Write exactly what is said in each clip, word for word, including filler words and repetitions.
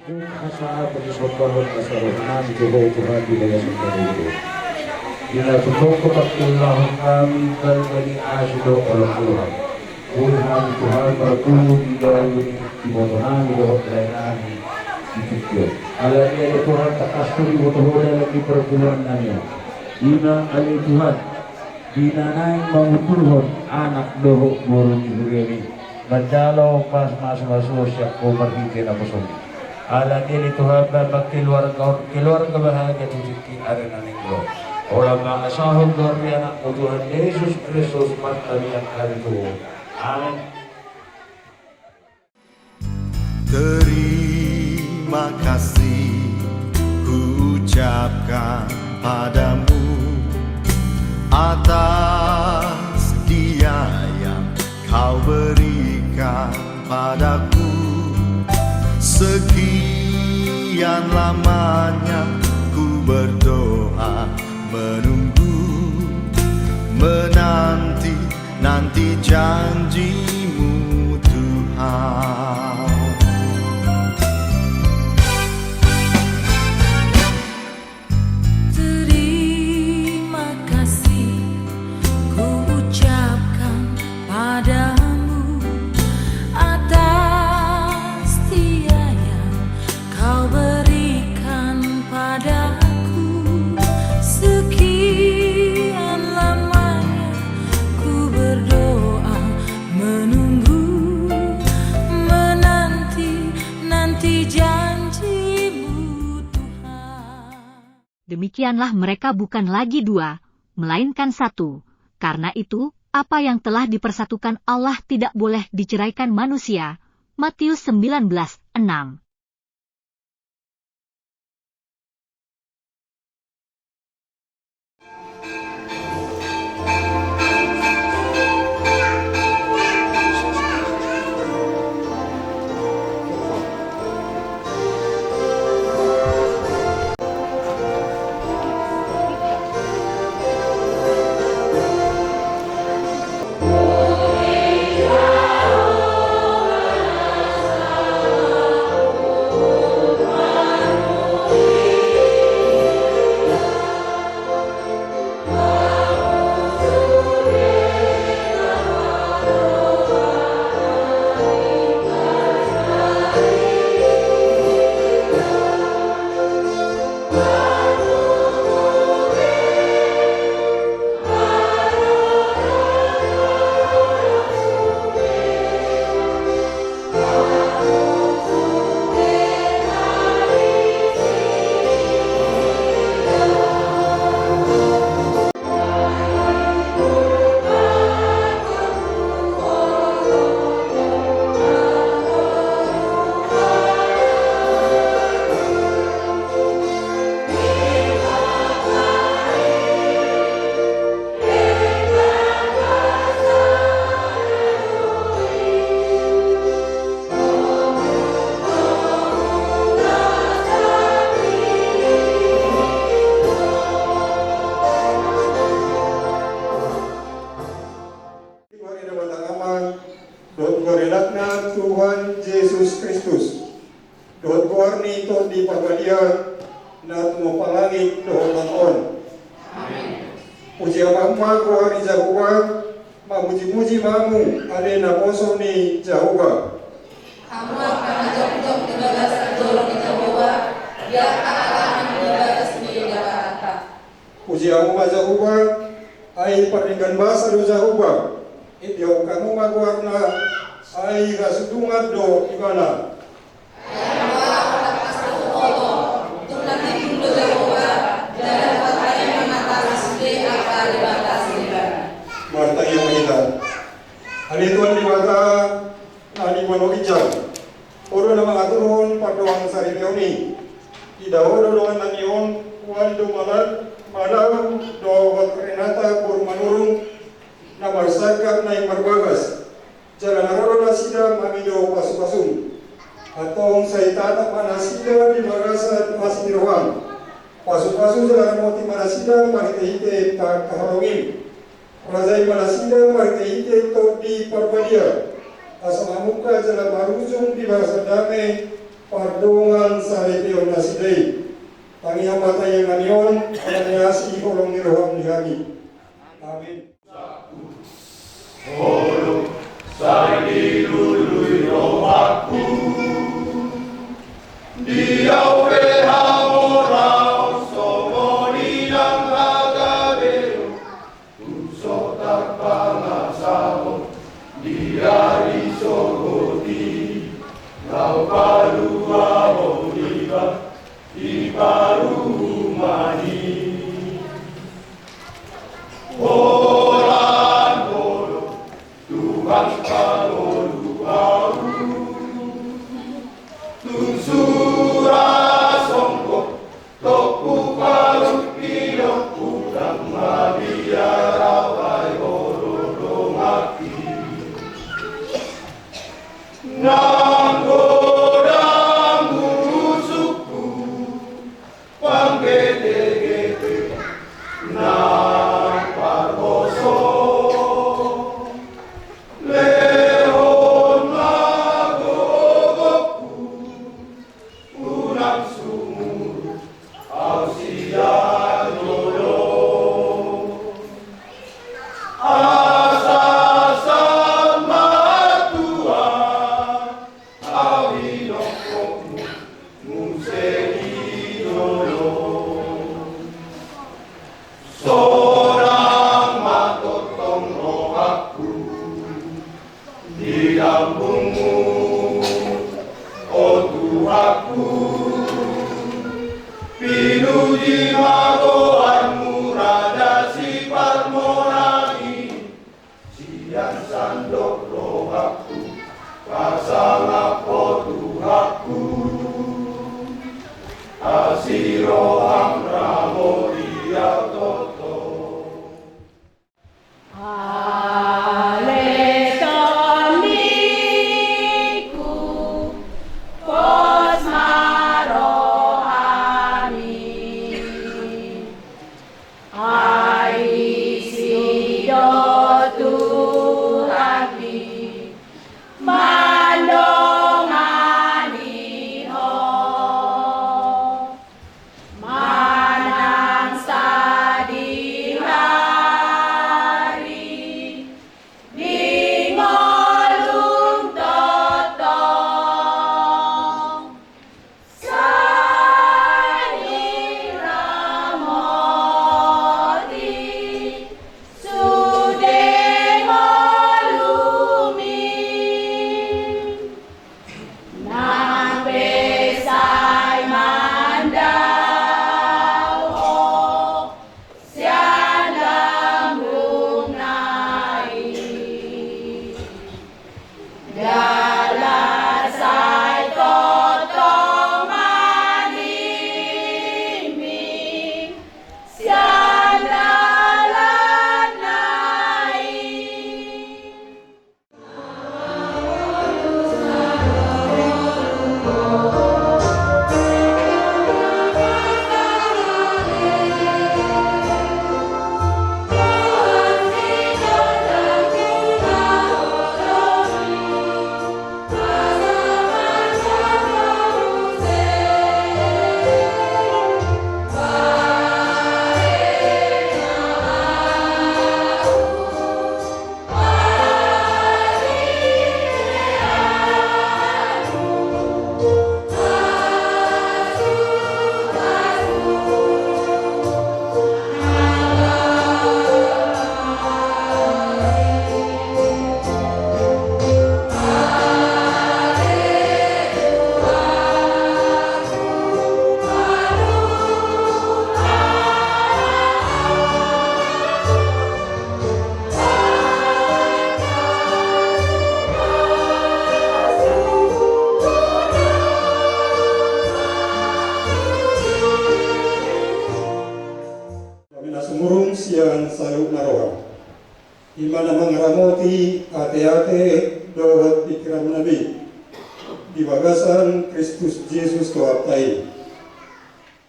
Hasahatan ni sombahon na saroha nami tu Ho Tuhan di bagasan sadari on. Di na tumangihon pangkilalaon nami balga ni asi dohot holong ni Tuhan. Boi hami Tuhan marpungu di dalan ni iboto nami dohot dalan nami di tingki on. Alani i ale Tuhan, tangkas do diboto Ho dalan ni parpunguan nami on. I ma ale Tuhan, di na naeng manguturhon anak dohot boru ni huriaM i, manjalo pasu-pasu sian Ho marhite naposam i. Alani i ale Tuhan, bahen ma keluarga on keluarga bahagia tu tingki ari na naeng ro. Holan mangasahon goar ni AnakMu Tuhan Jesus Kristus martangiang hami tu Ho. Amen. Terima kasih kuucapkan padaMu atas Dia yang Kau berikan padaku. Sekian lamanya ku berdoa, menunggu, menanti, nanti janji-Mu, Tuhan. Terima kasih kuucapkan padaMu atas Dia yang Kau berikan padaku. Sekian lamanya ku berdoa, menunggu, menanti, nanti janji-Mu, Tuhan. Demikianlah mereka bukan lagi dua, melainkan satu. Karena itu, apa yang telah dipersatukan Allah tidak boleh diceraikan manusia. Matius sembilan belas enam. Di Debata Ama, dohot goar ni Anakna Tuhan Jesus Kristus, dohot goar ni Tondi Parbadia, na tumompa langit dohot tano on. Amen. Puji ma hamu goar ni Jahowa, mamujimuji ma hamu ale naposo ni Jahowa. Hamu angka na jongjong di bagasan joro ni Jahowa, di angka alaman ni bagas ni Debatanta. Puji hamu ma Jahowa, ai pardenggan basa do Jahowa. Ende hamu ma goarna, ai hasundungan do Ibana. Ai hamu angka na tangkas tu hau, tung nangkining do Jahowa, jala huatai ma tangkas sude angka di bagas ni Ibana. Martangiang ma hita. Ale Tuhan Debata, na di banua ginjang, Ho do na mangaturhon pardongansaripeon i. Ida Ho do dongan nami on, Juan Dumalan, Malau, dohot Renata boru Manurung, na marsangkap naeng marbagas. Jala na ro do nasida mangido pasupasum. Antong sai tatap ma nasida di bagasan asi ni roham. Pasupasu jala ramoti ma nasida marhitehite pangkaholongim. Rajai ma nasida marhitehite Tondi Parbadia, asa mamungka jala marujung di bagasan dame, Pardongansaripeon nasida i. Tangiang ma tangiang nami on, ala ni asi holong ni roham di hami. Amin. Holong sai dilului rohangku, di au pe hamoraon songon i nang hagabeon. Tung so tarpangasahon di ari sogot i, laho paluahon iba di parumaen i. Holan holong Tuhan pangolu au, tung sura songgop tongku parupion, unang mabiar au ai holong donganki. Nang godang urusungku, panggetegete nang parhoso, lehon ma gogongku, unang sumurut au sian jolo. Asa sahat ma Tuhan, au hinophopmu muse di jolo. Sonang ma tongtong rohangku di lambungmu, o Tuhanku. Pinuji ma goarmu, Raja Siparmonang i. Sian sandok rohangku pasangap ho, Tuhanku. Asi roham ramoti au tongtong. Ale Tuhanku, pos ma rohami. Ai disi do Tuhanmi mandongani ho, manang sadihari di ngolum tongtong. Sai diramoti sude ngolumi, nang pe sai mandao ho sian lambungna i. Jala sai tongtong manimbi sian dalanna i. Hami na sumurung sian saluhutna roha, i ma na mangaramoti ateate dohot pingkirannami di bagasan Kristus Jesus Tuhanta i.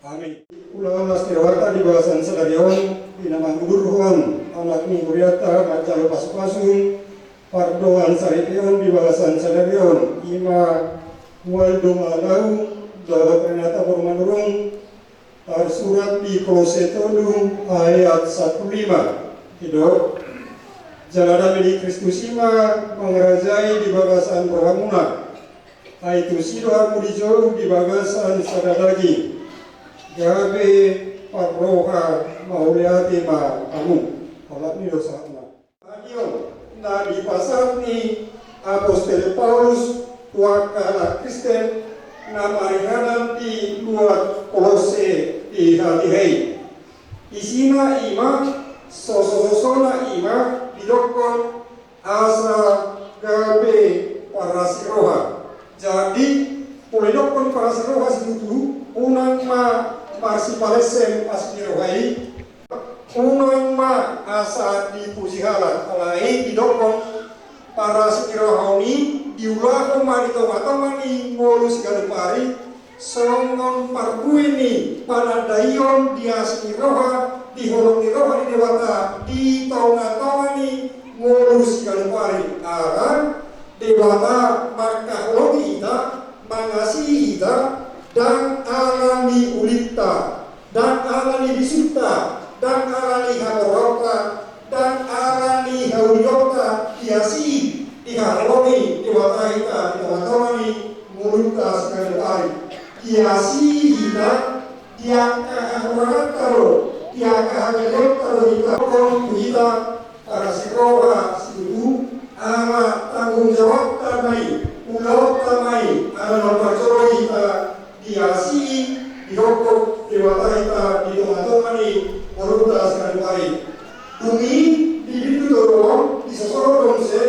Amin. Ulaon las ni rohanta di bagasan sadari on, di na mangudurhon anak ni hurianta manjalo pasupasu, pardongansaripeon di bagasan sadari on, i ma Mual do ma laho dohot Renata boru Manurung, tarsurat di Kolose tolu ayat sampulu lima. Didok, jala dame ni Kristus i ma mangarajai di bagasan rohamuna. Ai tusi do hamu dijou di bagasan sada daging, gabe parroha mauliate ma hamu. Halak ni do sahatna. Io, na dipasahat ni apostel Paulus tu angka halak Kristen na maringanan di luat Kolose di hatiha i. Isina i ma, sosososona i ma, didokkon asa gabe parasiroha. Jadi, molo didokkon parasiroha situtu, unang ma marsipalessem asi ni roha i, unang ma asa dipuji halak, alai didokkon parasirohaon i diulahon ma di tongatonga ni ngolu siganup ari, songon parbue ni panandaion di asi ni roha, di holong ni roha ni Debata di tongatonga ni ngolu siganup ari. Ala Debata mangkaholongi hita, mangasihi hita, ndang ala ni ulinta, ndang ala ni bisunta, ndang ala ni hamoraonta, ndang ala ni haulionta, diasihi, dihaholongi Debata hita di tongatonga ni ngolunta siganup ari. Diasihi hita, di angka hahuranganta do, di angka hagaleonta do hita, on tu hita, parasiroha situtu, ala tanggung jawabta ma i, ulaonta ma i, ala na parjolo hita diasihi, didokkon Debata hita di tongatonga ni ngolunta siganup ari. Dung i, dibindu do on, disosohon do muse,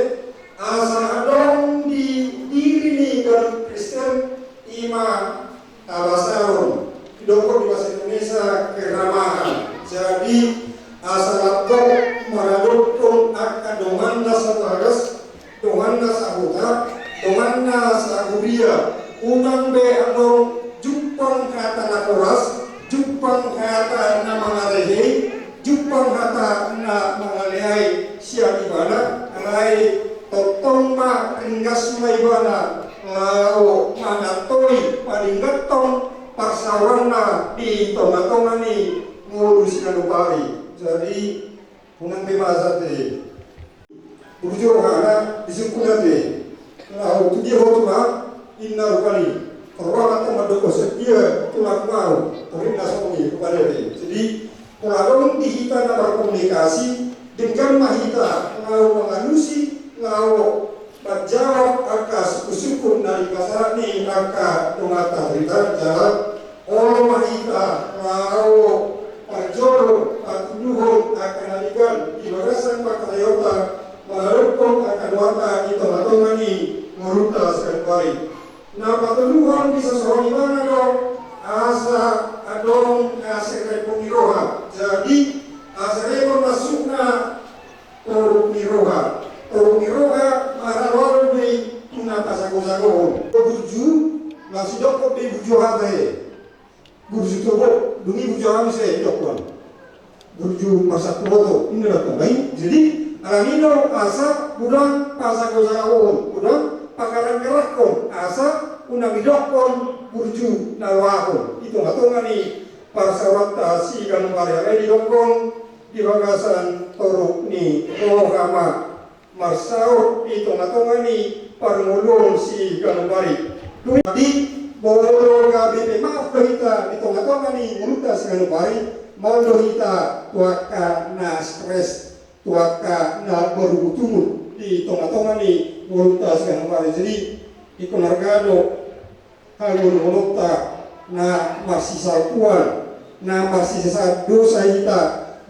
asa adong di diri ni ganup Kristen i ma habasaon, didok di bahasa Indonesia keramahan. Jadi, asa lambok maradophon angka donganna sabagas, donganna sahuta, donganna sahuria. Unang be adong jumpang hata na horas, jumpang hata na mangarehei, jumpang hata na mangaleai sian ibana, alai tongtong ma ringgas ma ibana laho mangatoi, padinggathon parsaoranna di tongatonga ni ngolu siganup ari. Jadi, unang be masa te. Burju rohana, disungkun ate. Laho tu dia ho Tuhan, ninna rupani. Torang ma mandok setia, Tuhan mau. Torang na songon i rupani ate. Jadi, molo adong di hita na markomunikasi, denggan ma hita, laho mangalusi, laho manjawab angka sungkunsungkun na dipasahat ni angka donganta tu hita, jala olo ma hita laho parjolo patuduhon angka na denggan di bagasan pangkataionta maradophon angka donganta di tongatonga ni ngolunta siganup ari. Na patuduhon disosohon ibana do asa adong haserepon ni roha. Jadi, haserepon maksudna toruk ni roha. Toruk ni roha maraloalo do i tu na pasagosagohon. Burju, na sidokkon be burju hata he. Burju tobo, dung i burju aha muse didokkon? Burju marsapuloto, ninna dokkon ba i. Jadi, alani do asa godang pasagosagohon, godang pagaranggarangkon, asa unang didokkon burju na loas i di tongatonga ni parsaoranta siganup ari. Alai didokkon di bagasan toruk ni roha ma marsaor di tongatonga ni parngoluon siganup ari. Dung i, molo gabe pemaaf do hita di tongatonga ni ngolunta siganup ari, maol do hita tu angka na stres, tu angka na marungutungut di tongatonga ni ngolunta siganup ari. Jadi, ingkon arga do hangoluhononta na marsisalpuan, na marsisesahan dosa hita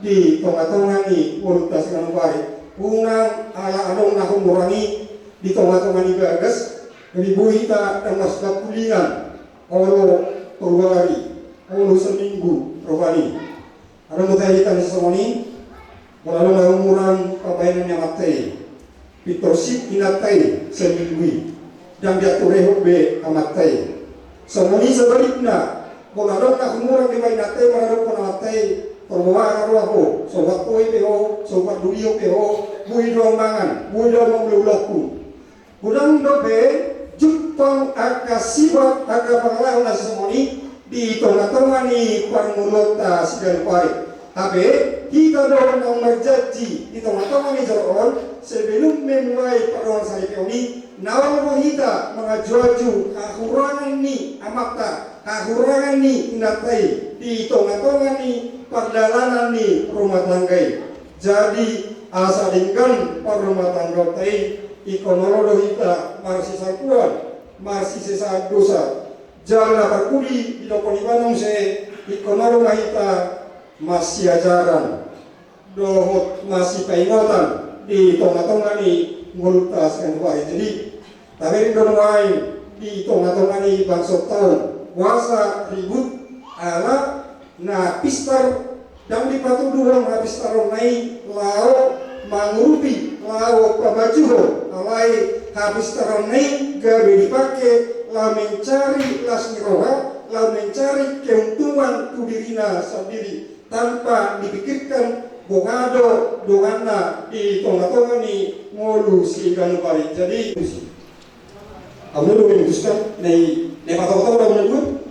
di tongatonga ni ngolunta siganup ari. Unang ala adong na humurang i di tongatonga ni bagas, gabe boi hita ndang marsibangkulingan, olo tolu ari, olo saminggu rupani. Adong do tahe hita na songon i, molo adong na humurang pambahenan ni amanta i, pintor sip inanta i saminggu i, ndang diaturehon be amanta i. Songon i sabalikna, molo adong na humurang dibahen inanta i maradophon amanta i, torboha roha ho, so huantoi pe ho, so hupardulion pe ho, boi do ahu mangan, boi do ahu mangula ulaonku. Godang dope jut Tong angka sifat angka pangalaho na sisongon i di tonga-tonga ni parngoluonta siganup ari. Hape hita do na marjanji di tonga-tonga ni joro on, sebelum memulai pardongansaripeon i, na olo do hita manganju-anju hahurangan ni amanta, hahurangan ni inanta i di tonga-tonga ni pardalanan ni rumah tangga i. Jadi asa denggan parrumahtanggaonta i, ingkon olo do hita marsisampuan, marsisesaan dosa. Jala parpudi didok ibana muse, ingkon olo ma hita marsiajaran dohot marsipaingotan di tonga-tonga ni ngolunta siganup ari. Jadi tabereng do nuaeng di tonga-tonga ni bangsonta on, boasa ribut? Ala na pistar, ndang dipatuduhon hapistaronna i laho mangurupi, laho pabajuhon, alai hapistaronna i gabe dipake laho mencari las ni roha, laho mencari keuntungan tu dirina sandiri, tanpa dipikirkan boha do donganna di tonga-tonga ni ngolu siganup ari. Jadi, amu do memutuskan, na i, na i patoko-toko do amu na dua.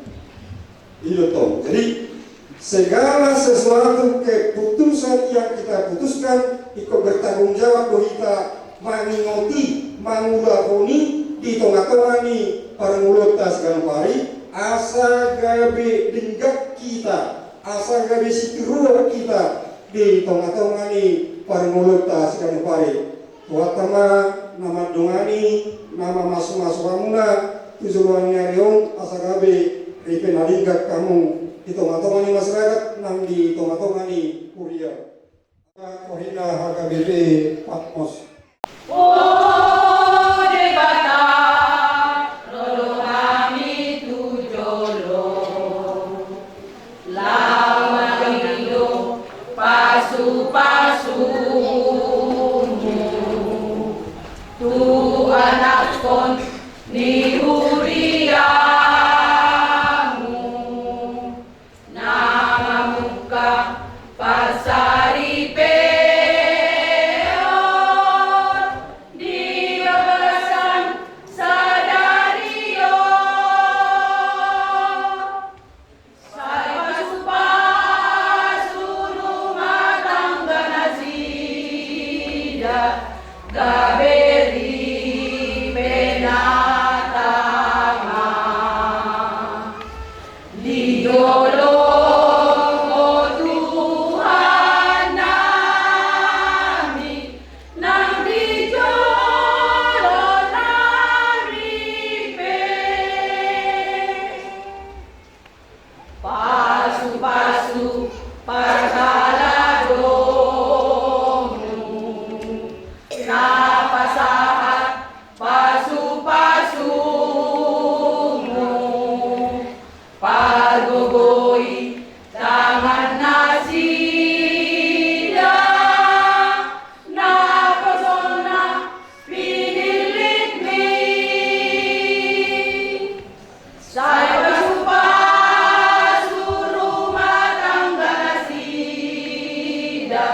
I do tong. Jadi segala sesuatu keputusan yang kita putuskan, ingkon bertanggung jawab do hita mangingoti, mangulahon i di tonga-tonga ni parngoluonta siganup ari, asa gabe denggan hita, asa gabe sitiruon hita di tonga-tonga ni parngoluonta siganup ari. Tuhanta ma na mandongani, na mamasu-masu hamuna tu joloan ni ari on, asa gabe ripe na denggan hamu di tonga-tonga ni masyarakat nang di tonga-tonga ni huria. Rohana H K B P Patmos. O Debata, ro do hami tu jolo, laho mangido pasu-pasumu tu anakkon ni huriamu na mamungka parsaripeon di bagasan sadari on. Sai pasu-pasu rumah tangga nasida, gabe ripe na tama di jolo, o Tuhan nami, nang di jolo nami pe. Pasu-pasu parhaladomu na pasahat pasu-pasumu, pargogoi tangan nasida na poso na pinillitmi. Sai pasu-pasu rumah tangga nasida,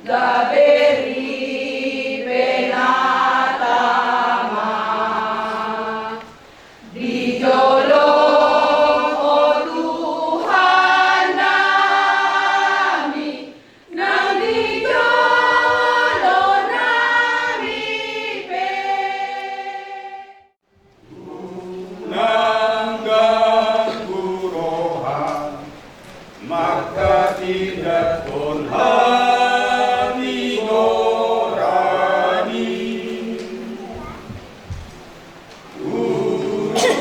gabe ripe na tama di jolo, o Tuhan nami, nang di jolo nami pe. Unang ganggu roham, manghatindanghon hami goarmi.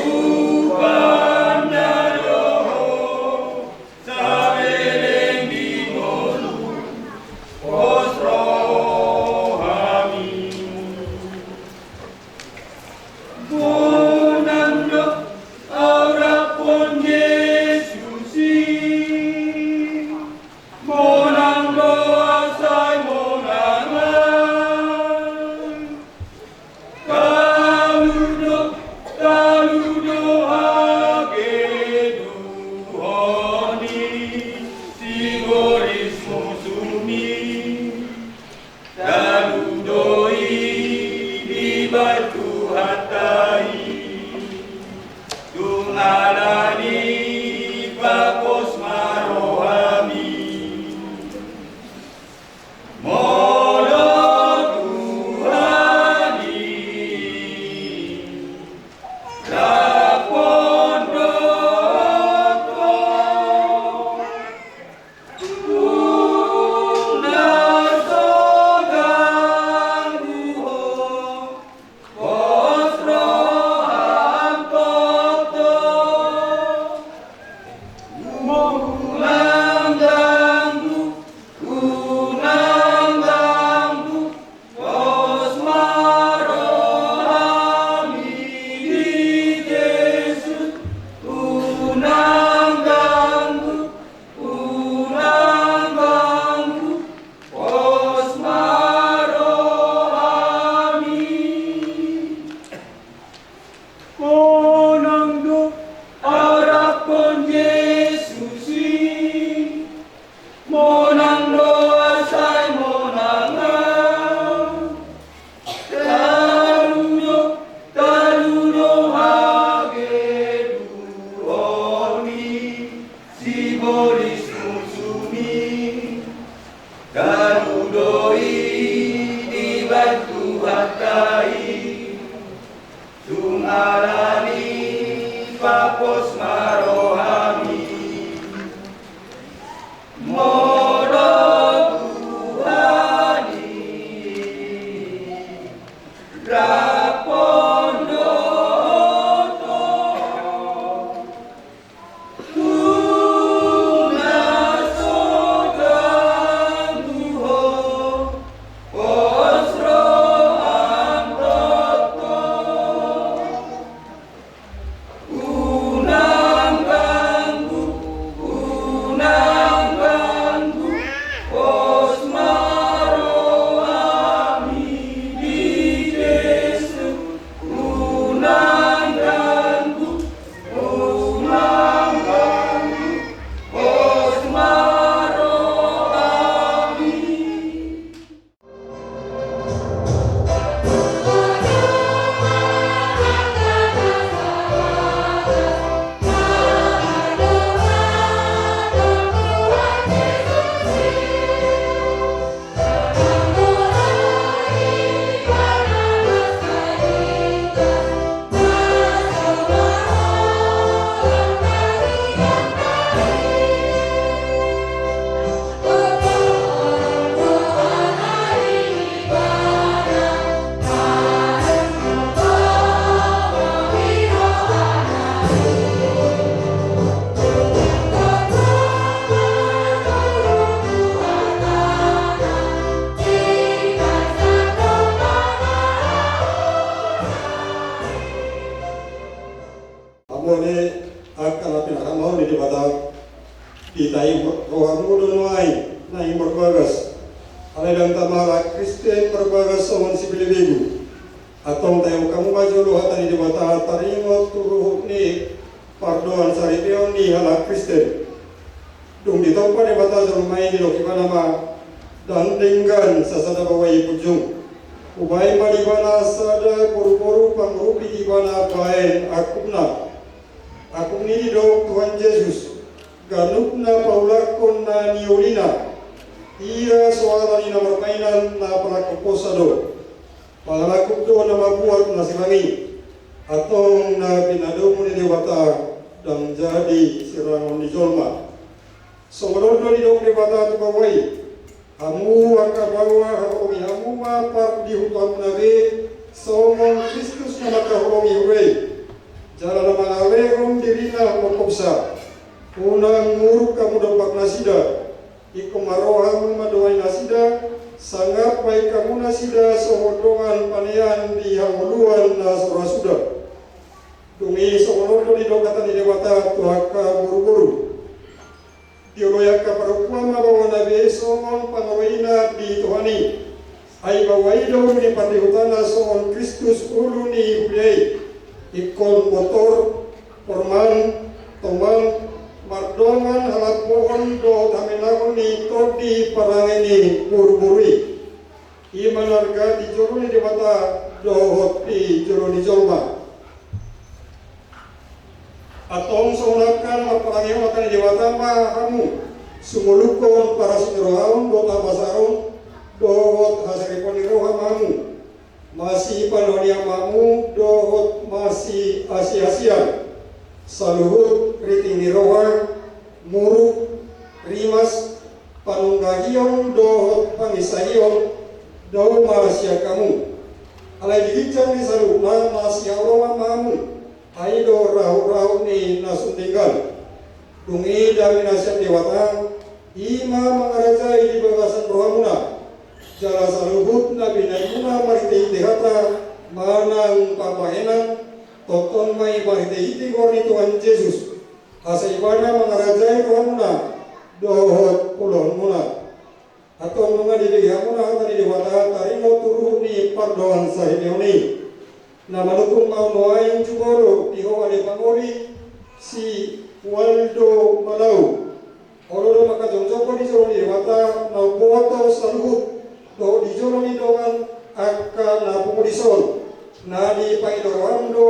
Urupan na dohot sabeleng di ngolu, pos rohami. Monang do auraphon Jesus i, monang do ma rohami. Molo Tuhan i, rap on dohot ho. Tung na so ganggu ho, pos roham toto. Unang ganggu, unang ganggu, pos ma rohami di Jesus. Unang ganggu, unang ganggu, pos ma rohami. Monang do araphon Jesus i, monang do asai monang au. Talu do, talu do hageduhon ni sibolis musum i. Talu do i dibahen Tuhanta i. Tung alani i papos ma rohami. Molo Tuhan i, rap on dohot ho. Tung na so ganggu ho, pos roham toto. Unang ganggu, unang ganggu, pos ma rohami di Jesus. Unang ganggu, unang ganggu, pos ma rohami. Hamu ale angka na pinahanhon ni Debata, ditai rohamu do nuaeng, naeng marbagas. Alai ndang tama halak Kristen marbagas songon sibelebegu. Antong taihon hamu ma jolo hata ni Debata taringot tu ruhut ni pardohan saripeon ni halak Kristen. Dung ditompa Debata jolma i, didok Ibana ma, ndang denggan sasada baoa i punjung. Hubahen ma di ibana sada boruboru pangurupi di ibana bahen angkupna. Angkup ni i didok Tuhan Jesus, ganup na paulakhon na niulina. Ia so ala ni na marmainan na panangkok posa do. Pangalangkup do na mambuat na sirang i. Antong na pinadomu ni Debata ndang jadi sirangon ni jolma. Songon on do didok Debata tu baoa i. Hamu angka baoa, haholongi hamu ma pardihutamuna be, songon Kristus na mangkaholongi huria i. Jala na mangalehon dirina mangkopsa. Unang muruk hamu dompak nasida. Ingkon ma rohamu mandongani nasida, sangap bahen hamu nasida songon dongan panean di hangoluan na so ra suda. Dung i songon on do didok hata ni Debata tu angka boruboru. Dioloi angka parompuan ma baoana be songon pangoloina di Tuhan i. Ai baoa i do ulu ni pardihutana songon Kristus ulu ni huria i. Ingkon botor, porman, toman, mardongan halambohon dohot hamenangon ni tondi parange ni boruboru i. I ma na arga di jolo ni Debata dohot di jolo ni jolma. Antong songon angka na marpangea hata ni Debata ma hamu, sumolunghon parasi ni roha on dohot hapasahaton dohot hasaripon ni roha ma hamu. Masipanuhatan ma hamu dohot masiasiasian. Saluhut riting ni roha, muruk, rimas, panunggahion dohot panginsaion, dao ma sian hamu. Alai di ginjang ni saluhutna masihaholongan ma hamu. Ai do rahut-rahut ni na sun denggan. Dung i dame na sian Debata, i ma mangarajai di bagasan rohamuna. Jala saluhut na binahenmuna marhite-hite hata manang pambahenan, tongtong ma i marhite-hite goar ni Tuhan Jesus. Asa ibana mangarajai rohamuna dohot ulaonmuna. Antong nunga dibege hamuna hata ni Debata taringot tu ruhut ni pardohan sahimeon i. Na manungkun ma au nuaeng jumolo di ho ale pangoli si Waldo Malau. Olo do mangkajongjongkon di jolo ni Debata na umboto saluhut dohot di jolo ni dongan angka na pungu dison. Na dipangido roham do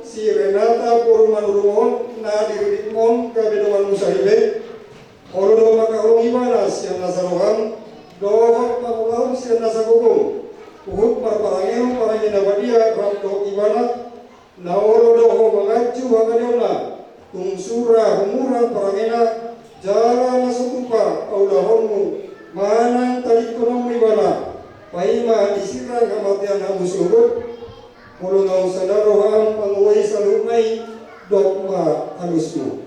si Renata boru Manurung on na diriritmon gabe donganmu saripe. Olo do mangkaholongi ibana sian nasa roham dohot mangulahon sian nasa gogom, huhut marparangehon parange na badia rap dohot ibana. Na olo do ho manganju hangaleonna, tung sura humurang parangena, jala na so tupa paulahonmu manang tadingkononmu ibana, paima disirang hamatean hamu sogot. Molo naung sada roham manguhoi saluhutna i, dok ma alusmu.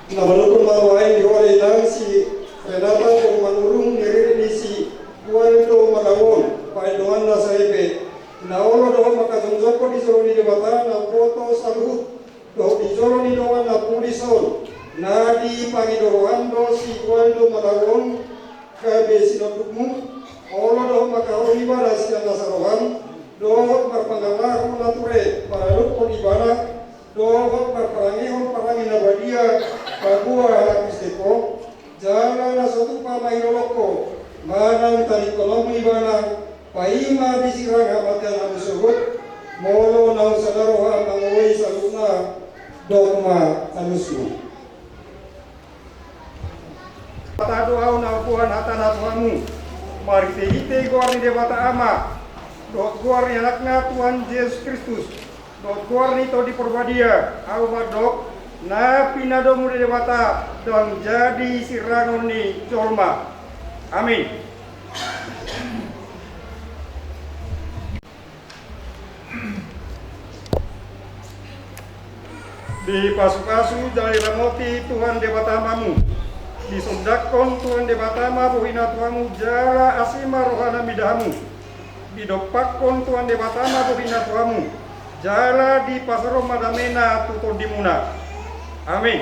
Na manungkun ma au nuaeng di ho ale inang si Renata boru Manurung ni riri ni si Waldo Malau on, bahen donganna saripe. Na olo do ho mangkajongjongkon di jolo ni Debata na umboto saluhut dohot di jolo ni dongan na pungu dison. Na dipangido roham do si Waldo Malau on gabe sinondukmu. Olo do ho mangkaholongi ibana sian nasa roham dohot marpangalahon na ture maraluphon ibana, dohot marparangehon parange na badia paboa halak Kristen ho. Jala na so tupa ma ilolongko manang tadingkononmu ibana, paima disirang hamatean hamu sogot. Molo naung sada roham manguhoi saluhutna, dok ma alusmu. Patah do au na umboan hatana tu hamu marhite-hite goar ni Debata Ama dohot goar ni Anakna Tuhan Jesus Kristus dohot goar ni Tondi Parbadia, au mandok, na pinadomu ni Debata ndang jadi sirangon ni jolma. Amin. Dipasupasu jala diramoti Tuhan Debata Ama hamu. Disondangkon Tuhan Debata Ama bohina tu hamu jala asi ma rohana mida hamu. Didompakkon Tuhan Debata Ama bohina tu hamu jala dipasahat ma damena tu tondimuna. Amin.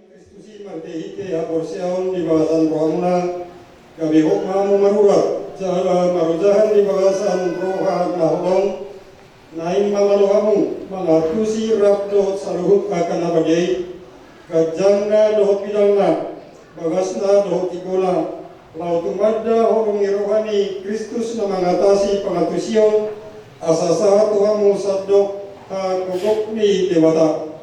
Kristus i marhite-hite haporseaon di bagasan rohamuna, gabe hot ma hamu marurat jala marojahan di bagasan roha na holong. Naeng ma malo hamu mangantusi rap dohot saluhut angka na badia i, ganjangna dohot bidangna, bagasna dohot inggona, Laho tumanda holong ni roha ni Kristus na mangatasi pangantusion, asa sahat tu hamu sandok hagogok ni Debata.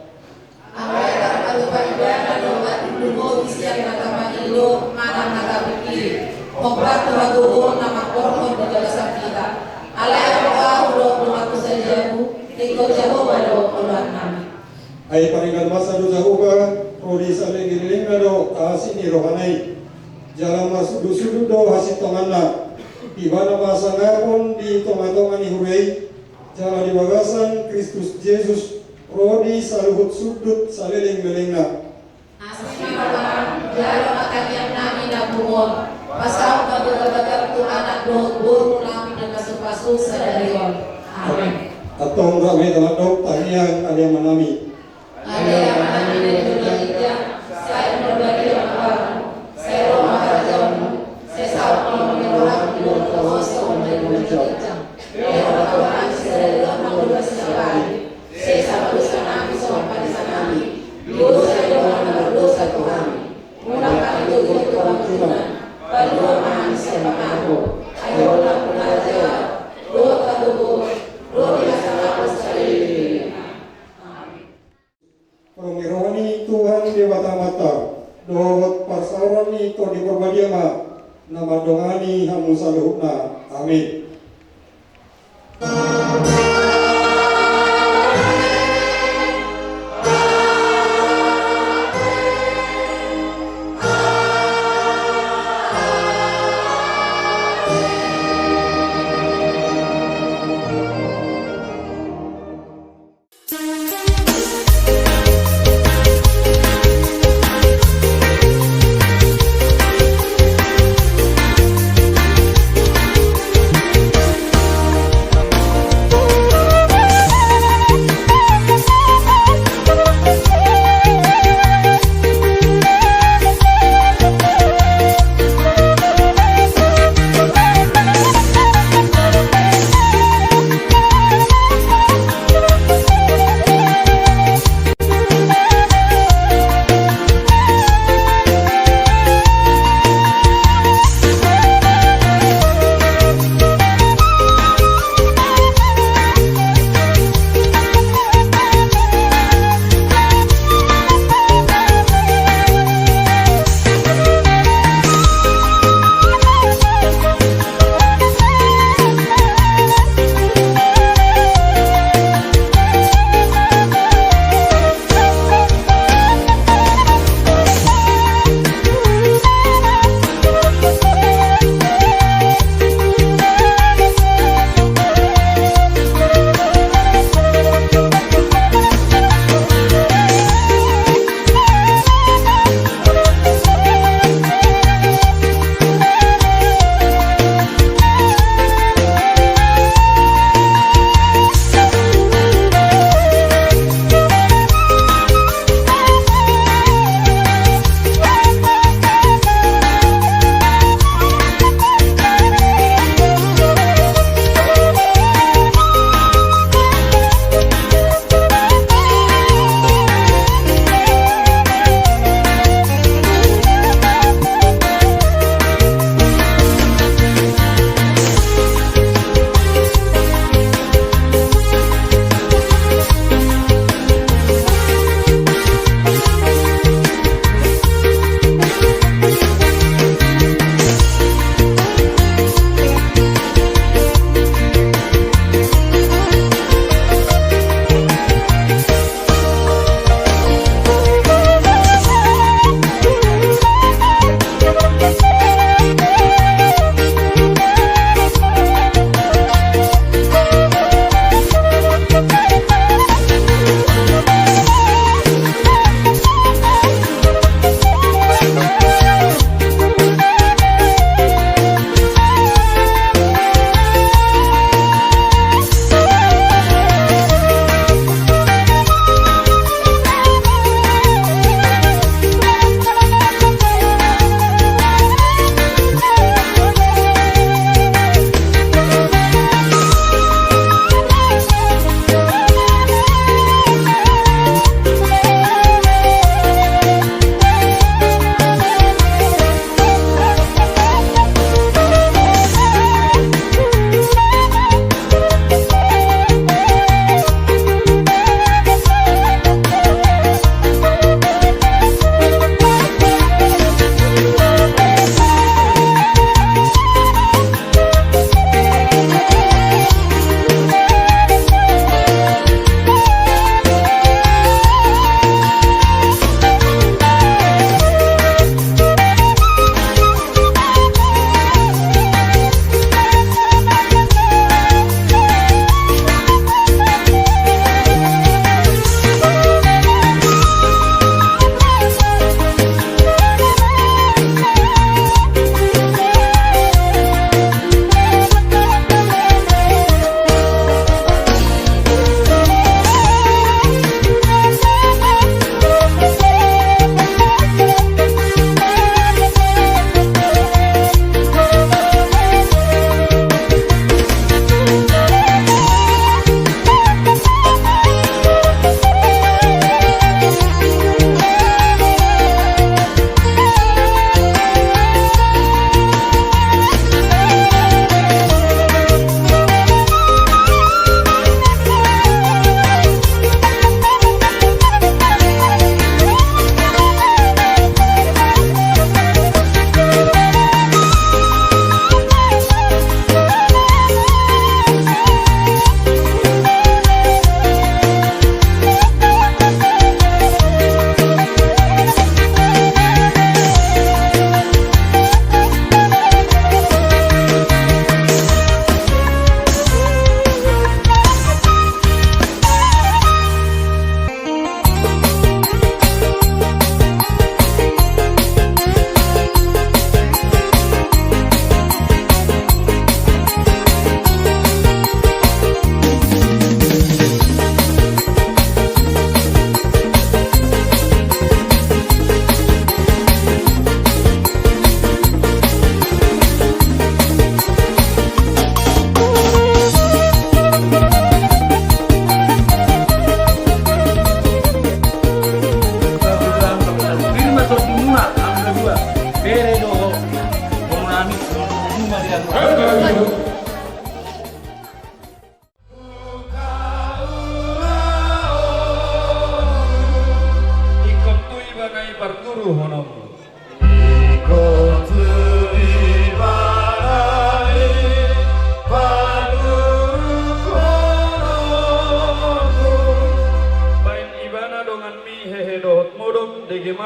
Alai tarpatupa ibana do atik lumobi sian na tapangilo manang na tapingkiri, hombar tu hagogoon na mangkorhon di bagasan hita. Alai hamu do pangatusa di jabu, tingkos Jahowa do oloan nami. Ai paringan masa do Jahowa, ro di salelenglelengna do asi ni rohana i. Jala marsudutsudut do hasintonganna. Ibana ma sangapon di tongatonga ni huria i, jala di bagasan Kristus Jesus, ro di saluhut sundut salelenglelengna. Asi ma roham, jalo ma tangiang nami na pungu on, pasahat ma bagabaga tu anak dohot boru nami na pasupasu sadari on. Amen. Antong dame ma tandok tangiang Ale Ama nami. Ale Ama nami na di banua ginjang, sai ma badia ma goarmu, sai ro ma harajaonmu, sai saut ma lomo ni roham di banua tonga on songon na di banua ginjang. Lehon ma tu hami sadari on hangoluan siapari. Sesa ma dosa nami songon panesa nami di dosa ni dongan na mardosa tu hami. Unang hami togihon tu pangunjunan, palua ma hami sian pangago. Ai Ho do nampuna harajaon dohot hagogoon dohot hasangapon saleleng ni lelengna. Amen. Holong ni roha ni Tuhan Debata Amanta dohot parsaoran ni Tondi Porbadia ma na mandongani hamu saluhutna. Amen.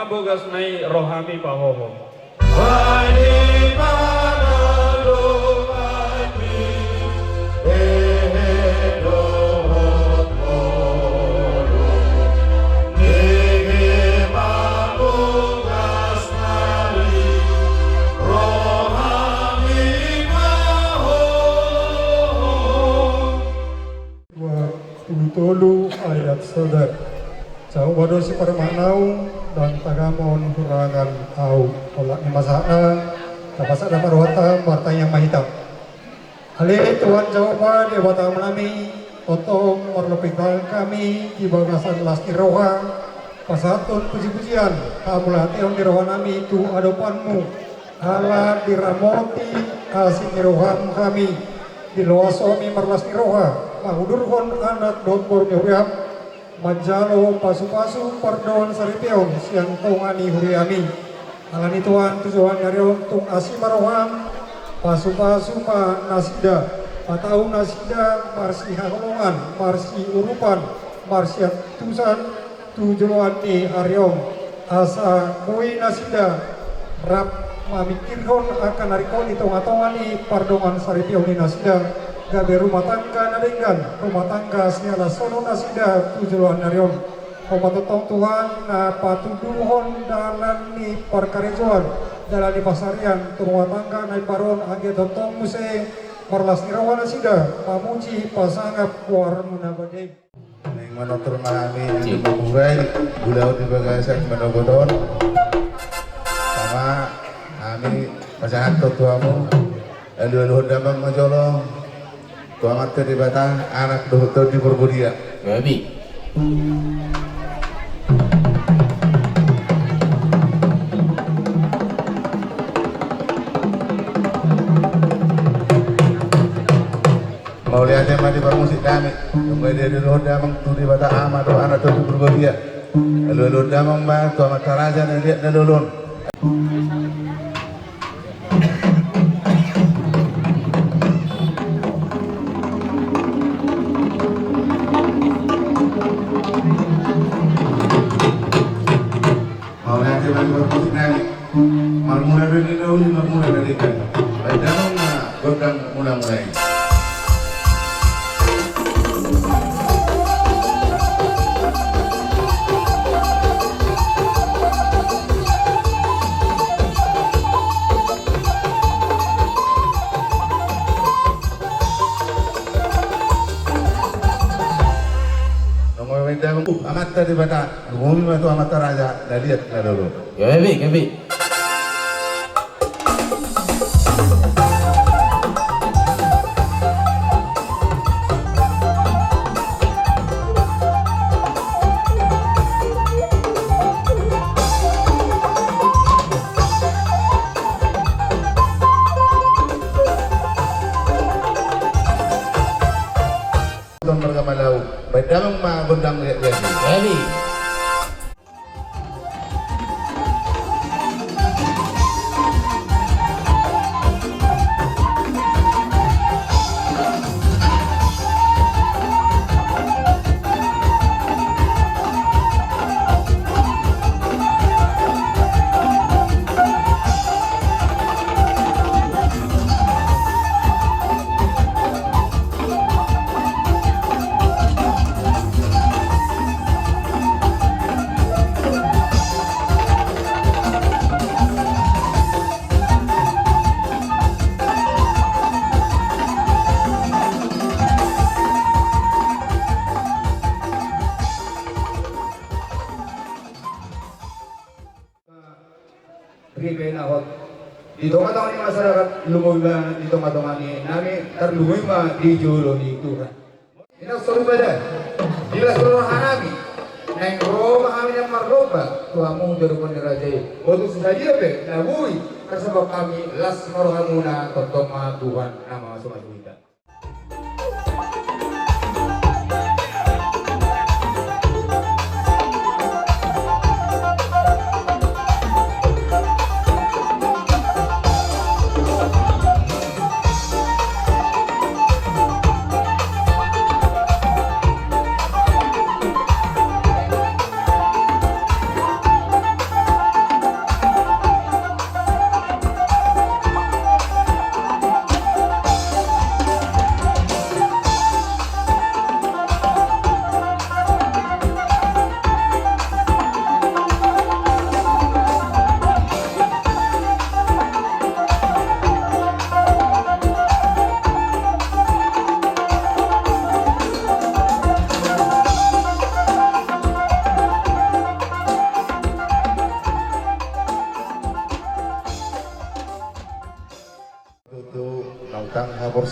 Bogasna i rohami pahohom. Ai di pangalonganmi, hehe dohot holong, nunga bogasna i rohami pahohom. Dua pulu tolu ayat sada. Saut ma do siparumaen ahu, ndang tagamon hurangan ahu. Olat ni ma sahatna, tapasada ma rohanta, martangiang ma hita. Ale Tuhan Jahowa Debata nami, tongtong marlobi tangan hami di bagasan las ni roha, pasahathon pujipujian, hamauliateon ni rohanami tu adopanmu, ala diramoti asi ni roham hami, diloas hami marlas ni roha, mangudurhon anak dohot boru ni huriam, manjalo pasupasu pardongansaripeon sian tonga ni huriami. Alani Tuhan, tu joloan ni ari on tung asi ma roham, pasupasu ma nasida, patau nasida marsihaholongan, marsiurupan, marsiantusan, tu joloan ni ari on, asa boi nasida rap mamingkirhon angka na ringkot di tongatonga ni pardongansaripeon ni nasida, gabe rumah tangga na denggan, rumah tangga siala solu nasida tu joloan ni ari on. Ho ma tongtong Tuhan, na patuduhon dalan ni parkarejoan, dalan ni pansarian tu rumah tangga na imbaru on, anggiat tongtong muse marlas ni roha nasida mamuji pasangap goarmu na badia i. Naeng manortor ma hami, anu, mamburai ulaon di bagasan manogot on. Sama hami pasahathon tu hamu, alualuhon damang ma jolo tu Amanta Debata, Anak dohot Tondi Porbadia. Gabe. Mauliate ma di parmusik nami. Nunga dialualuhon damang tu Debata Ama dohot Anak dohot Tondi Porbadia. Alualuhon damang ma tu amanta raja na di na lolon. Mauliate ma di parmusik nami. Marmula do na uli, marmula do na denggan. Baen damang ma gondang mulamula i. Nunga baen damang, uh, Amanta Debata, lumobi ma tu amanta raja na liat na lolo. Gabe, gabe. Tong marga Malau, baen damang ma gondang liat-liat i. Gabe. Ripe na hot di tongatonga ni masyarakat, lumobi ma di tongatonga ni nami, tarlumobi ma di jolo ni Tuhan. Inang soripada, di las roha nami, naeng ro ma hami na marlomba tu hamu di adopan ni raja i. Botu sadia pe na boi tarsabap hami, las ma rohamuna, tongtong ma Tuhan na mamasumasu hita.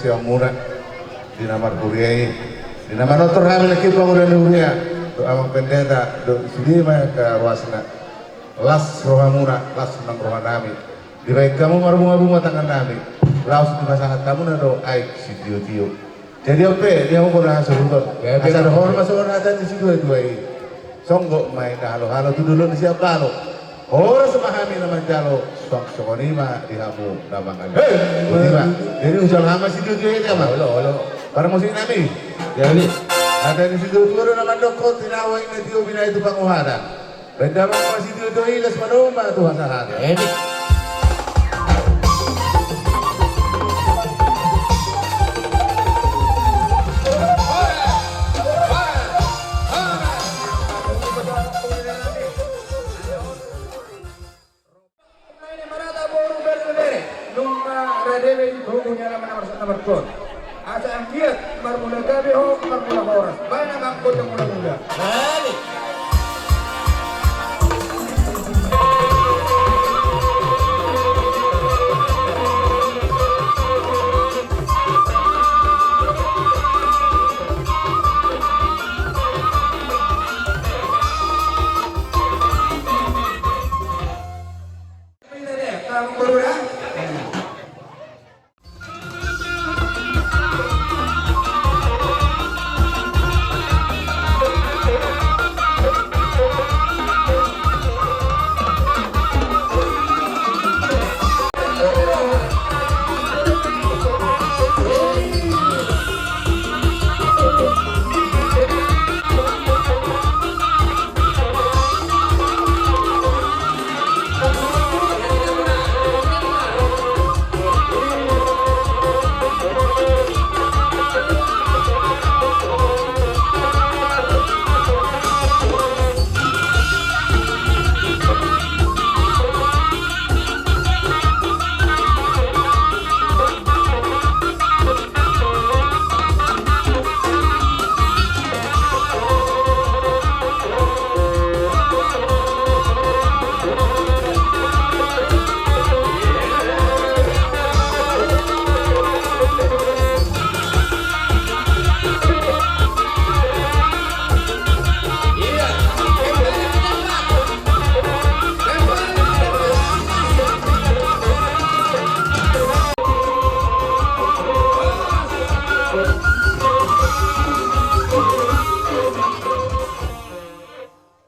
Siamun muna di na marhuria i, di na manortor hami nangkin pangula ni huria, dohot amang pendeta, dohot sude ma angka ruasna. Las rohamuna, las nang rohanami. Dibaen hamu marbunga-bunga tangannami. Laos dipasahat hamuna do aek sitiotio. Jadi on pe, di hamu bona soluton. Asa dohonon ma songon hata ni situa-tua i. Songgot ma i na halo-halo tu dolok ni siambalo. Horas ma hami na manjalo, suang songon i ma di hamu na mangalehon. Boti ma. Jadi ujal hami sitiotio i ma. Olo, olo. Parmusik nami. Jadi. Hata ni sitiotio do na mandok, tinawa i na tio, binahen tu panguhatan. Baen damang ma sitiotio i, las ma dompak tu hasahatan. Jadi. Nunga rade be di togu ni alaman na marsahat na martuan. Asa anggiat marmula gabe ho, marmula horas. Baen amang gondang mula-mula.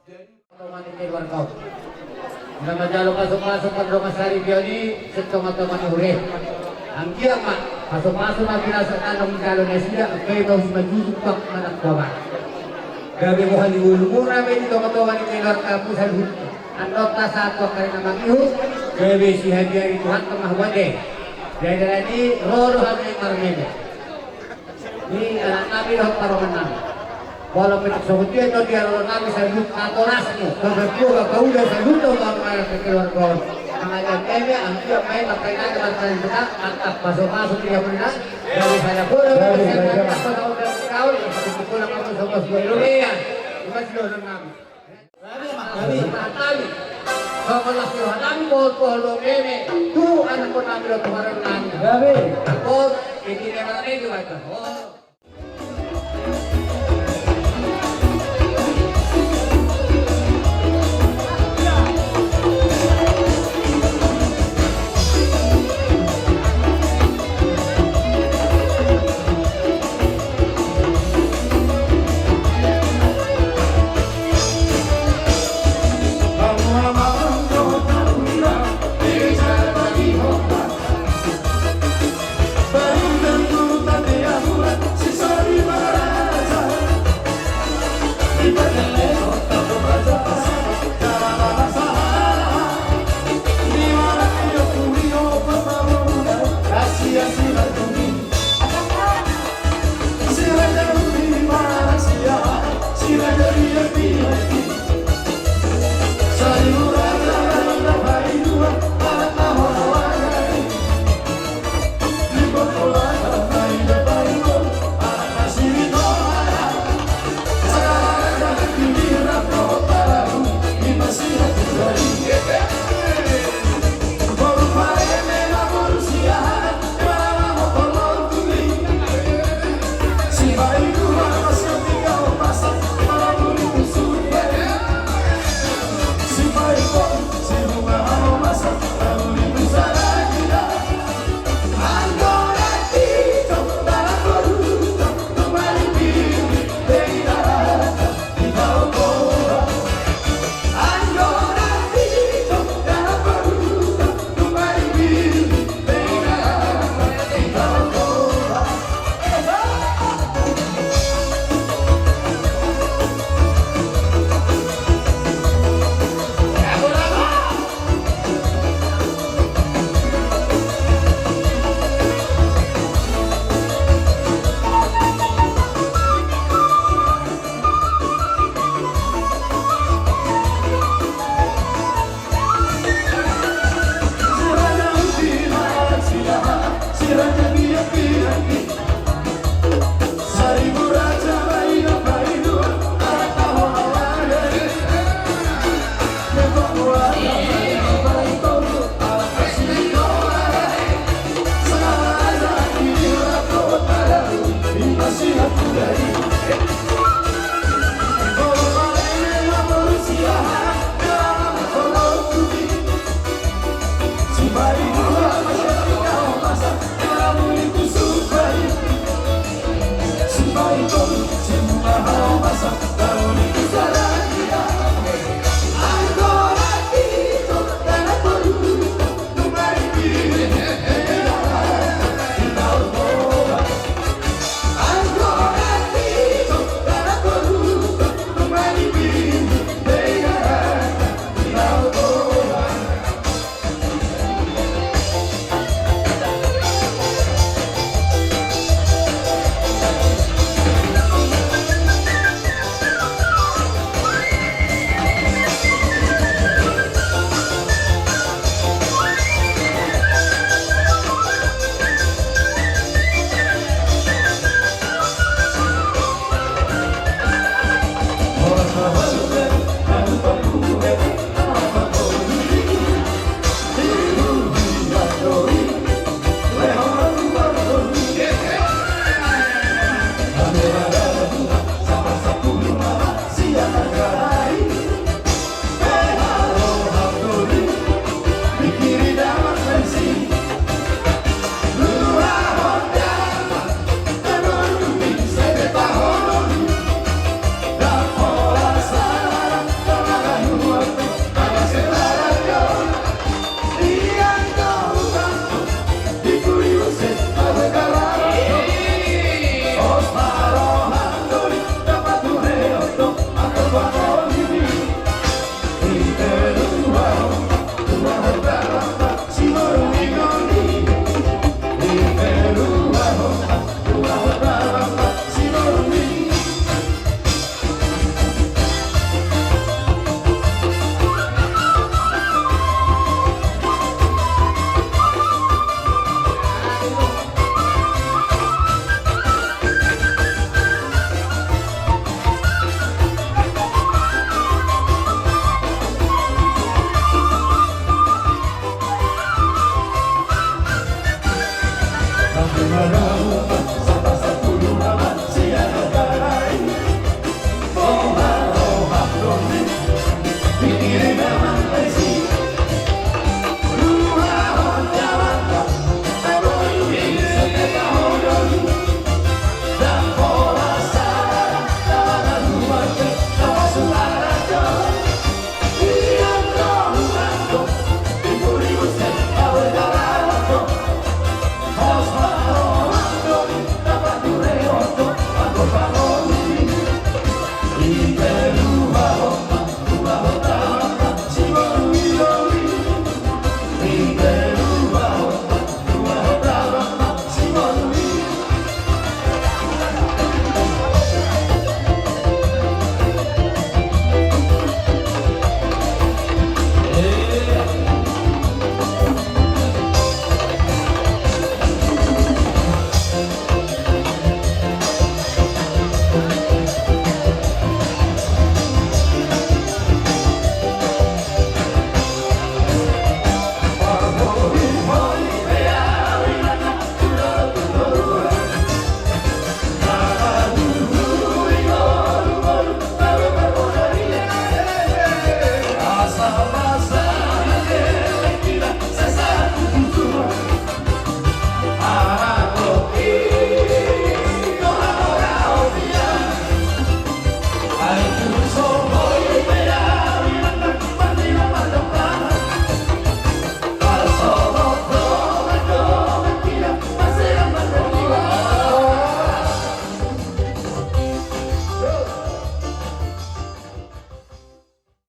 Jadi, tonga-tonga ni keluarga on. Na manjalo pasu-pasu pardongansaripeon i sian tonga-tonga ni huria. Anggiat ma pasu-pasu na binahen na manjalo nasida, angka i ma usi manjujung tu angka na tua. Gabe boha ni ngolumuna be di tonga-tonga ni keluargamu saluhutna. Annon tasahat tu angka na mangihut, gabe sihabiari Tuhanta ma hamu ate. Jadi, jadi ro do hami marmeme. Di anaknami dohot parumaennami. Molo pe tung songon dia do di haroronnami saluhut natorasmu, gabe tua gabe uda saluhut do marmeme keluarga on. Mangajar eme, anggiat ma i martahi-tahi, martahi-tahi, mantap, pasu-pasu di hamuna. Dari sana pula, dari sana pula, dari sana pula, dari sana pula. Ima sidohononnami. Gabe ma, gabe. Gabe. Songon las ni rohanami, bohal-bohal do eme tu anakkonnami dohot tu haroronnami. Gabe. Bohal, eme, eme, eme, eme.